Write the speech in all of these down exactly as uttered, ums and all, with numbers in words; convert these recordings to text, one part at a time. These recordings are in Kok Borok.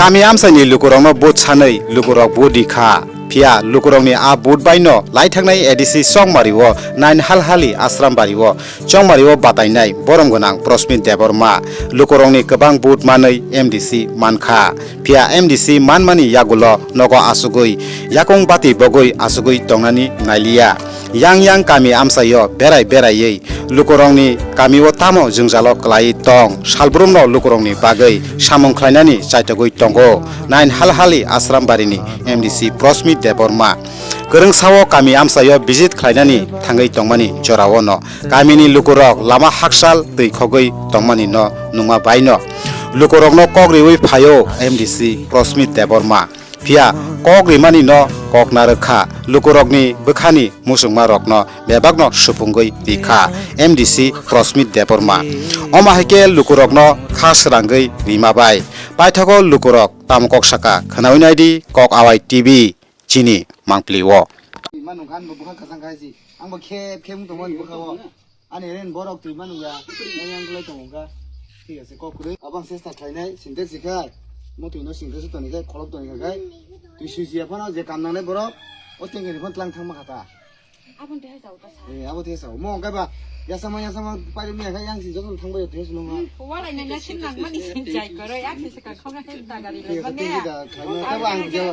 Kami amchaini lukurokno vote sanwi lukurok vote rikha. Phiya lukurokni a vote baino laithaknai A D C Chongmario nine Halhali Ashram bario Chongmario batainai borom gwnang Prosmit Debbarma. Lukurokni kwbang vote manwi M D C mankha. Phiya M D C manmani yagulo nogo asugwi yakung bati bogwi asugwi tongnani nailiya. Yang yang kami amchaio berai beraiwi lukurokni kamio tamo jwngjalo kwlaiwi tong, salbrumno lukurokni bagwi samung khlainani chaitogwi tongo. Nine Halhali Ashram barini M D C Prosmit Debbarma kwrwngsao kami amchaio visit khlainani thangwi tongmani joraono kamini lukurok lama haksal twi khogwi tongmani no nungma baino lukurokno kok riwi phaio M D C Prosmit Debbarma. Phiya kok rimani no kok narwkha, lukurokni bwkhani muchungmarokno bebakno supungwi rikha M D C Prosmit Debbarma. Omo hai khe lukurokno kha srangwi rima bai paithago lukurok tamo kok saka khwnawi naidi Kok Awai T V chini mangpili o. Manu kan bo bwkha kasang kaisi. Ang bo khep khep tongmani bwkha o. Ani ren borok twi manu ya. Yang yang gulai tongo ka. Thik ase kok kwrwi. Abang sesta khlainai sintex sikhai. Mo twi no sintex toni khai kholop toni khai. Twi sui siya phano je kam nangnai borok. O tengkeni phano tlang thangma khata. Abon te hai chau ta sa. Eh, abo te sao. Mo kai ba yasama yasama pairwk ni khai yang si jotoni thangbai te sino ma. Walai nang ya sin nang mani sin jai koroi. Ak se ka khong ka ta gari lo. Thik ase, thik ase, khlainai. Tabo ang je,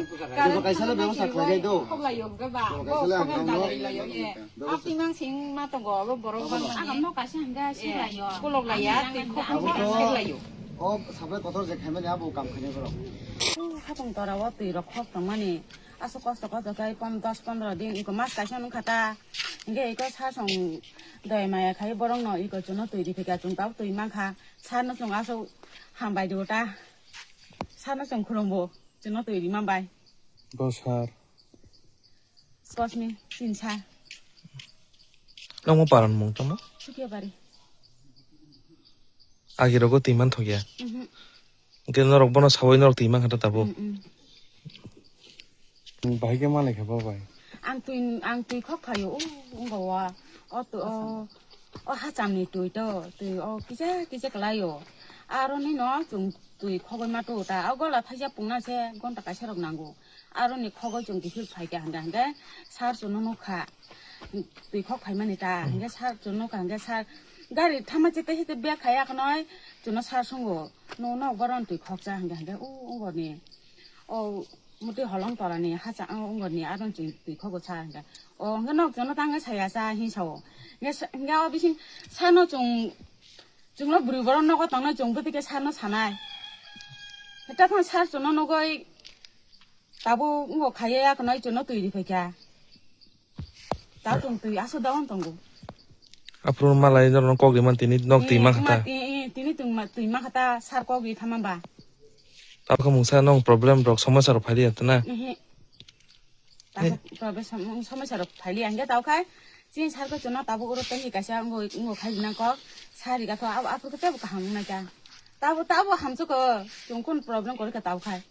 je kaisa le bebosta khlainai do. Khok lai yo ga ba. Bo khok lai yo ye. Apni mang sing ma tongo, abo borok bang mani. Ang no kaisa hingga sing lai yo. Kolok lai ya, twi khok hingga sing lai yo. O sabai kotor je khaimani abo kam khainai borok. Hapung tora o twi rok khok tongmani. Aswk kosto kosto khe pon-, dos pondro din iko mas kaisa nung kha ta. Hingke iko sa song doi maya khai borok no iko chuno twi riphi kha, chwng tabuk twi mankha. Sar no chwng aswk hambai di ta. Sar no chwng khulumbo, chuno twi ri manbai. Bo sar. Kosmi, tin sar. Nokmo paran mung tamo? Sukia bari. Agi rogo twi man thokya. Mhm. Hingke norok bono sawi norok twi man kha ta tabuk. Mm, mm. Bahai khe malai kha bo bai. Ang twi, ang twi khok phaio, o, wngkha o, o twi, o, o hacham ni twi to, twi o kisa, kisa kwlai o. Aro ni no chwng twi khogwi ma tu ta, o gola thaisa pungna se gonta kaisa rok nango. Aro ni khogwi chwng kiphil phai kha hingkha hingkhe sar chwngno nukha. Twi khok phaimani ta, hingkhe sar chwngno nukha hingkhe sar gari thama chete chete bag khai ya khnoi chwngno sar sungo. Nukno boron twi khokcha hingkha hingkhe o ungorni o muti holong torani hacha o ungorni aron chwng twi khogo sa hingkha. O hingkhe nok chwngno tangwi saya cha hin sao. Hingkhe sa-, hingkhe o bising sarno chwng, chwngno bwrwi borok nogo tongnai chwng bwtwi khe sarno sanai. Heta phano sar chwngno nugwi Tabuk wngkha khaye, akhwnai chwngno twi riphaikha. Ta chwng twi aswk daon tongo. Aphuru malai norokno kok riman tini nok twi mankha ta. Eh, eh, tini twi ma-, twi mankha ta, sar kok ri thama ba. Tabukhe mungsa nong problem rok, somosya rok phailiya tana? Ehe. Tabuk problem som-, somosya rok phailiya, hingkhe tabuk khai chini sar kok chwngno tabuk oro tengwi kaisa wngwi, wngwi khai rinang kok, sari gatho, abo, aphuru khe teibo kaham wngnai ta. Tabuk, tabuk hamsukho, chwng kun problem korikha tabuk khai.